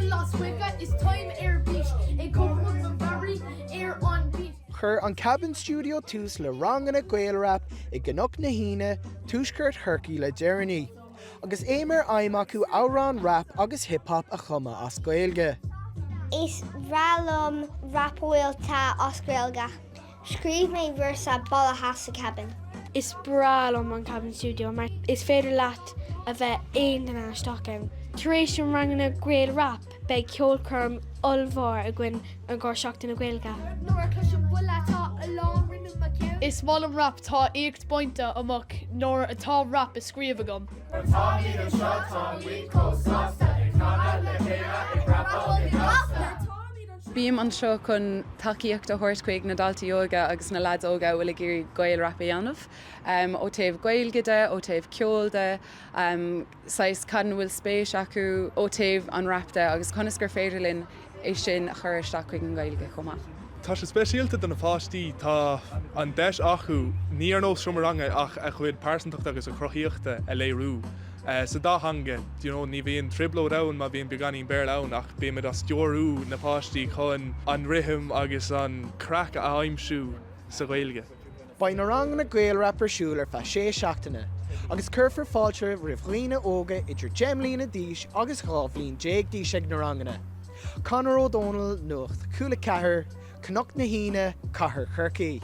Las chuige is táim ar bís ag cothromú mo mheabhair ar an bís. Chuir an Kabin Studio tús le ranganna Gaelrap i gCnoc na hAoine, Tuaisceart Chorcaí le deireanaí, agus é mar aidhm acu amhráin rap agus hip hop a chumadh as Gaeilge. Is breá liom rapáil as Gaeilge. Scríobh mé véarsa bailithe sa Kabin. Is breá liom an Kabin Studio mar is féidir leat a bheith aon duine isteach ann. Tar éis an ranganna Gael Rap beidh ceolchoirm ollmhór againn i gcomhair Seachtain na Gaeilge. Nuair a chloisim buille tá a lán rinne mo cheann. Is maith liom rap tá éacht bainte amach nuair atá rap a scríobh agam. Táimid anseo, táimid chomh sásta ag canadh le chéile ag rapáil go gasta. Bím anseo chun tacaíocht a thabhairt chuig na daltaí óga agus na leaids óga a bhfuil ag iarraidh Gael-rap a dhéanamh. Ó taobh Gaeilge de, ó taobh ceoil de, saghas cad ina bhfuil spéis acu ó taobh an rap de agus conas gur féidir linn é sin a chur isteach chuig an Ghaeilge chomh maith. Tá sé speisialta do na páistí, tá an deis acu, ní ar nós seomra ranga ach a chuid pearsantachta agus a chruthaíochta a léiriú. Sa dá theanga, you know, ní bhíonn trioblóid ann má bhíonn beagáinín Béarla ann ach bímid á stiúrú na páistí chun an rithim agus an craic a aimsiú sa Ghaeilge. Beidh na ranganna Gaelrap ar siúl ar feadh sé seachtaine agus cuirfear fáilte roimh dhaoine óga idir 10 mbliana d'aois agus 12 bhliain d'aois ag na ranganna. Conor Ó Dónaill, Nuacht Cúla 4, Cnoc na hAoine, Cathair Chorcaí.